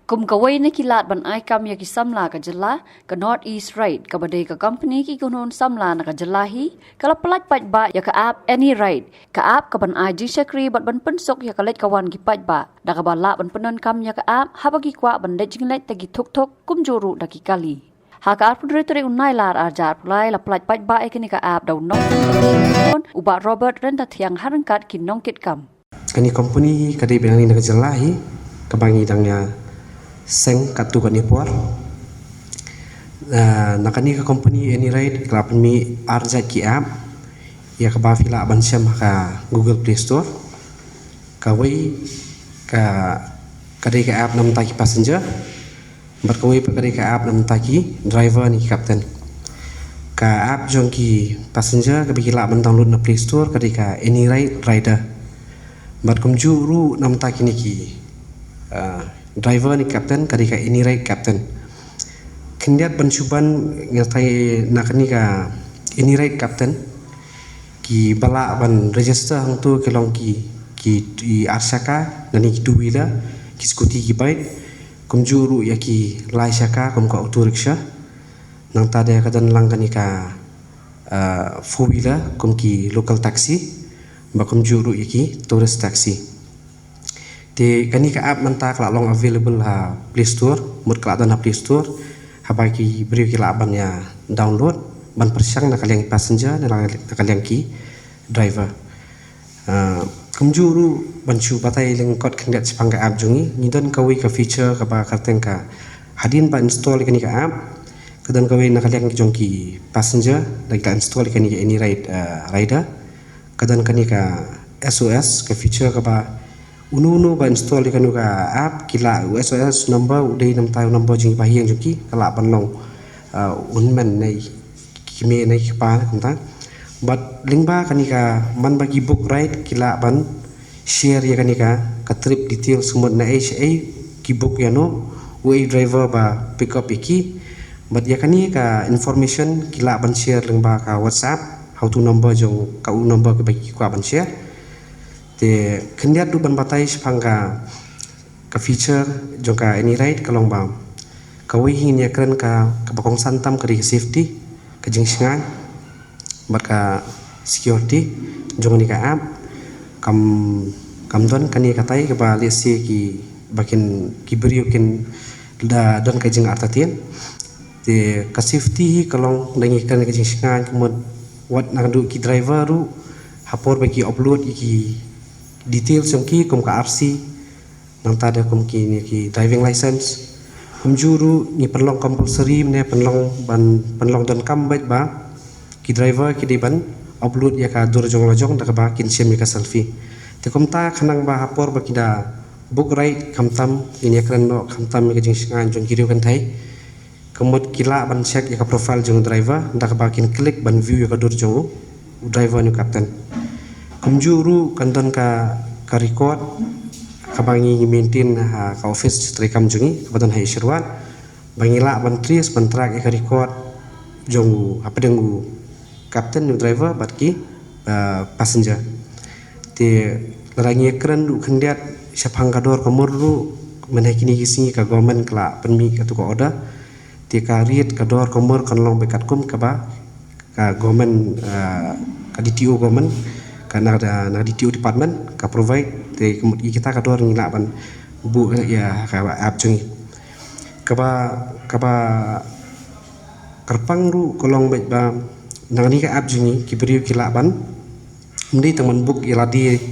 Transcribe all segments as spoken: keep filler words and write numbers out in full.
Kum kawei na ki lad ban ai kam ïa ki samla ka jylla, ka North East Ride, kaba dei ka company ki kynhun samla na ka jylla hi, ka la pyllait paidbah ïa ka app Any Ride, ka app kaban ai jingshakri bad ban pynsuk ïa ka leit ka wan ki paidbah, da kaba lah ban pyndonkam ïa ka app haba ki kwah ban leit jingleit da ki tuk-tuk kumjuh ruh da ki kali. Ha ka arphew hynriew tarik u Nailar arhajar arphew lai la pyllait paidbah ïa kane ka app da u nongthoh u Bah Robert Ryntathiang ha ryngkat ki nongkitkam. Kane ka company ka dei ba nangne na ka jylla hi, kaba ngi dang ïa seng katto katne por. Ah, na kane ka company Any Ride ka la pynmih ar jait ki app ïa kaba phi lah ban shem ha ka Google Play Store. Kawei ka, ka dei ka app na bynta ki passenger, bad kawei pat ka dei ka app na bynta ki driver ne ki captain. Ka app jong ki passenger kaba ki lah ban download na Play Store ka dei ka Any Ride Rider. Bad kumjuh ruh na bynta kine ki, ah, driver ne ki captain ka dei ka Any Ride Captain. Khyndiat ban shu ban, nga tharai, na kane ka Any Ride Captain, kiba lah ban register hangto ki long ki, ki, ki ar shaka, lane ki two wheeler, ki scooty, ki bike, kumjuh ruh ïa ki lai shaka kum ka auto rickshaw. Nangta de ka don lang kane ka, ah, four wheeler kum ki local taxi, bad kumjuh ruh ïa ki tourist taxi. Te kane ka app mynta ka la long available ha Play Store, mut ka la don ha Play Store, haba ki briew ki lah ban ïa download, ban pyrshang na ka liang ki passenger, na ka liang ki driver. Ah, kumjuh ruh ban shu batai lyngkot khyndiat shaphang ka app jong ngi, ngi don kawei ka feature kaba kyrteng ka, hadien ba install ïa kane ka app, ka don kawei na ka liang jong ki passenger, da ki la install ïa kane ka Any Ride, ah, Rider, ka don kane ka S O S, ka feature kaba uno uno ba install ïa kane ka app, ki lah, u S O S number u dei na bynta u number jong ki bahaïing jong ki, ka lah ban long, ah, u hynmen ne ki kmie ne ki kpa kumta. Bad lyngba kane ka, man ba ki book ride ki lah ban share ïa kane ka, ka trip details, mut naei shaei ki book ïano, uei driver ba pick up ïa ki. Bad ïa kane ka information ki lah ban share lyngba ka WhatsApp ha uto u number jong ka, u number kaba ki kwah ban share. Te khyndiat ruh ban batai shaphang ka, ka feature jong ka Any Ride ka long ba kawei hi ngin ïakren ka, kaba kongsan tam ka dei ka safety, ka jingshngaiñ bad ka security jong kane ka app. Kam, kam don kane katai kaba lehse kiba kin, ki briew kin da don ka jingartatien. Te ka safety hi ka long da ngi kren ka jingshngaiñ, ka mut wat naduh ki driver ruh ha por ba ki upload ïa ki details jong ki kum ka R C, nangta de kum kine ki driving license. Kumjuh ruh ngi pynlong compulsory ne pynlong ban, pynlong donkam beit ba ki driver ki dei ban upload ïa ka dur jong la jong da kaba kin shim ïa ka selfie. Te kumta khnang ba ha por ba ki da book ride khamtam, ngin ïakren noh khamtam ïa ka jingshngaiñ jong ki riew kynthei. Ka mut ki lah ban check ïa ka profile jong u driver da kaba kin click ban view ïa ka dur jong u, u driver ne u captain. Kumjuh ruh kan don ka, ka record kaba ngi, ngi maintain ha ka office treikam jong ngi kaba don ha Isherwad, ba ngi lah ban trace, ban track ïa ka record jong u hapdeng u captain ne u driver bad ki, ah, passenger. Te lada ngi ïakren ruh khyndiat shaphang ka dor ka mur ruh, mynha kine ki sngi ka government ka la pynmih kato ka order. Te ka rate ka dor ka mur kan long beit katkum kaba ka government, ah, ka D T O government, ka na, na D T O department ka provide. Te ka mut ïa kita ka dor ngi lah ban buh ïa ka app jong ngi. Kaba, kaba kyrpang ruh ka long beit ba na kane ka app jong ngi ki briew ki lah ban, ym dei tang ban book ïa lade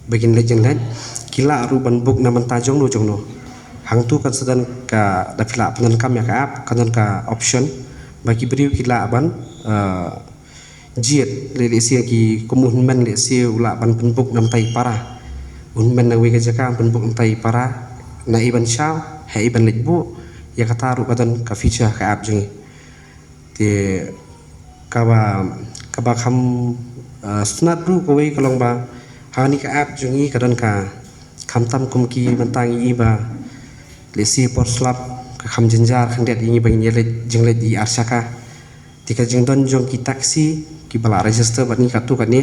ba kin leit jingleit, ki lah ruh ban book na bynta jongno jongno. Hangto kan sa don ka, da phi lah pyndonkam ïa ka app, kan don ka option ba ki briew ki lah ban, eh, jied, lehse ki kum u hynmen lehse u lah ban pynbook na bynta i para. U hynmen na kawei ka jaka pynbook na bynta i para, naei ban shaw, haei ban leit buh, ïa kata ruh ka don ka feature ka app jong ngi. Te kaba, kaba kham, eh, sngewtynnat ruh kawei ka long ba ha kane ka app jong ngi ka don ka, khamtam kum ki mynta ngi i ba lehse por slap ka kham jynjar khyndiat ïa ngi ba ngin ïaleit jingleit i ar shaka. Te ka jingdon jong ki taxi kiba la register bad ngi katto katne.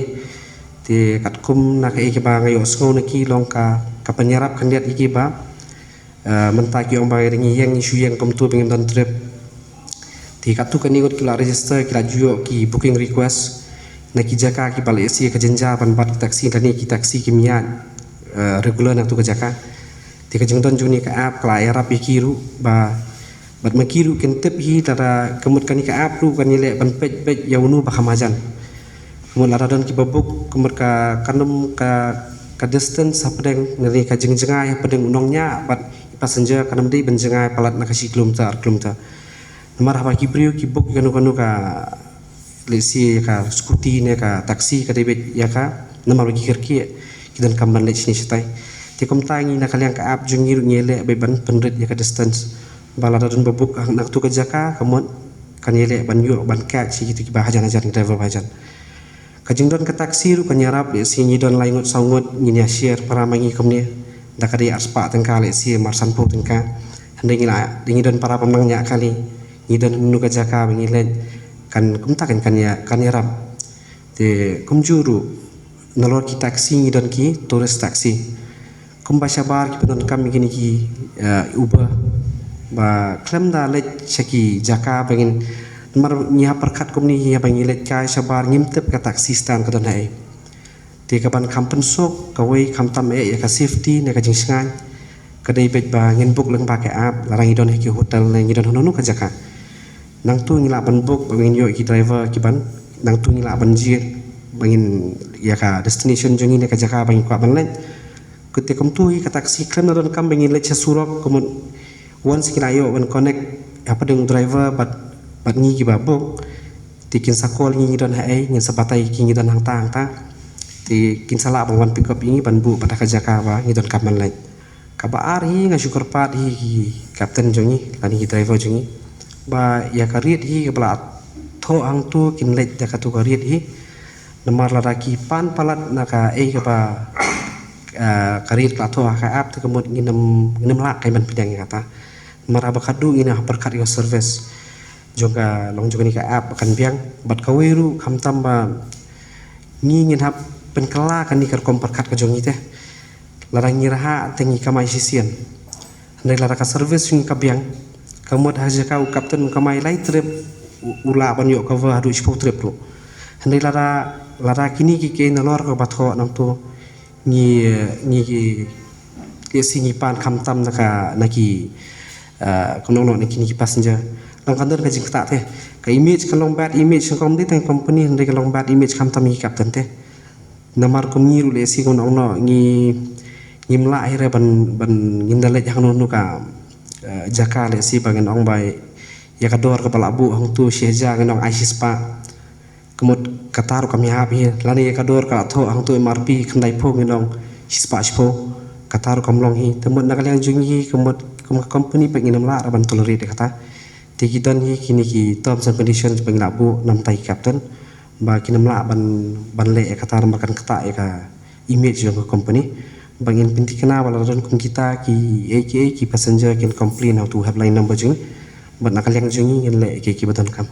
Te katkum na kaei kaba nga ïohsngew na ki long ka, ka pynïarap khyndiat ïa ki ba Uh, mynta ki ong ba ngi ïeng, ngi shu ïeng kumtu ba ngim don trip. Te katto katne ngut ki la register, ki la ju ïoh ki booking request na ki jaka kiba lehse ka jynjar ban bat ki taxi, lane ki taxi kim ïaid uh, regular na katto ka jaka. Te ka jingdon jong kane ka app ka la ïarap ïa ki ruh ba, bad ma ki ruh kin tip hi, lada ka mut kane ka app ruh kan ïaleh ban peit beit ïa uno ba kham hajan. Ka mut lada don kiba book, ka mut ka, ka nym ka, ka distance hapdeng, lane ka jingjngai hapdeng u nongñiah bad i passenger, ka nym dei ban jngai palat na ka shi kilometer, ar kilometer. Namar haba ki briew ki book ïa kano kano ka, lehse ïa ka scooty ne ka taxi, ka dei beit ïa ka, namar ba ki kyrkieh, ki donkam ban leit shane shatai. Te kumta ngi na ka liang ka app jong ngi ruh ngi ïaleh beit ban pynrit ïa ka distance. Ba lada don ba book na katto ka jaka, ka mut kan ïaleh ban ïoh ban catch ïa kito kiba hajan hajan, ki driver ba hajan. Ka jingdon ka taxi ruh kan ïarap, lehse ngi don lai ngut saw ngut, ngin ïa share para ma ngi kumne. Da ka dei arspah tyngka, lehse mar sanphew tyngka. Hynrei ngi la, ngi don para bym nang ñiah kali, ngi don hangno ka jaka ba ngi leit, kan kumta kan, kan ïa, kan ïarap. Te kumjuh ruh nalor ki taxi ngi don ki tourist taxi. Kumba shabar kiba donkam ïa kine ki, eh, Uber ba khlem da leit sha ki jaka ba ngin, namar ngi hap pyrkhat kumne hi, haba ngi leit kai shabar ngim tip ka taxi stand ka don haei. Te kaban kham pynsuk kawei, khamtam eh ïa ka safety ne ka jingshngaiñ, ka dei beit ba ngin book lyngba ka app, lada ngi don ha ki hotel ne ngi don hangno hangno ka jaka. Nangtu ngi lah ban book ba ngin ïoh ki driver kiban, nangtu ngi lah ban jied ba ngin ïa ka destination jong ngi ne ka jaka ba ngi kwah ban leit. Kute kumtu hi ka taxi khlem da donkam ba ngin leit sha surok, ka mut once ki la ïoh ban connect hapdeng u driver bad, bad ngi kiba book. Te kin sa call ngi, ngi don haei, ngin sa batai ki ngi don hangta hangta. Te kin sa lah ban wan pick up ïa ngi ban buh pat ha ka jaka ba ngi donkam ban leit. Kaba ar hi, nga shu kyrpad hi ki captain jong ngi lane ki driver jong ngi ba ïa ka rate hi kaba la thoh hangtu kin leit da katu ka rate hi. Namar lada ki pan palat na kaei kaba, eh, ka rate ka la thoh ha ka app, te ka mut ngin ym, ngin ym lah kai ban pdiang ïa kata. Namar haba khadduh ngin ïa pyrkhat ïa ka service jong ka long jong kane ka app ba kan biang. Bad kawei ruh khamtam ba ngi ngin hap pynkylla kane ka rukom pyrkhat ka jong ngi te. Lada ngi rhah te ngi kamai shisien. Hynrei lada ka service jong ngi ka biang, ka mut ha jaka u captain u kamai lai trip, u, u lah ban ïoh cover haduh shiphew trip ruh. Hynrei lada, lada kine ki, ki nalor kaba thoh nangtu, ngi, ngi ki, ki si ngi pan khamtam na ka, na ki, eh, kumno, na kine ki passenger. Long kan don ka jingktah te. Ka image kan long bad image, kam dei tang company, hynrei kan long bad image khamtam ïa ki captain te. Namar kum ngi ruh lehse kumno, ngi, ngim lah hi re ban, ban ngin da leit hangno hangno ka, eh, jaka lehse ba ngin ong ba ïa ka dor kaba la buh hangtu shi hajar ngin ong ai shispah. Ka mut kata ruh kam ïahap hi, lane ïa ka dor ka la thoh hangtu M R P khyndaiphew ngin ong shispah shiphew. Kata ruh kam long hi. Te mut na ka liang jong ngi, ka mut kum ka company pat ngin ym lah re ban tolerate ïa kata. Te ki don hi kine ki terms and conditions ba ngi la buh na bynta ki captain ba kin ym lah ban, ban leh ïa kata namar kan ktah ïa ka image jong ka company. Ba ngin pynthikna ba lada don kum kita kiei kiei ki passenger kin complain ha utu u helpline number jong ngi. Bad na ka liang jong ngi ngin leh ïa kiei kiba donkam.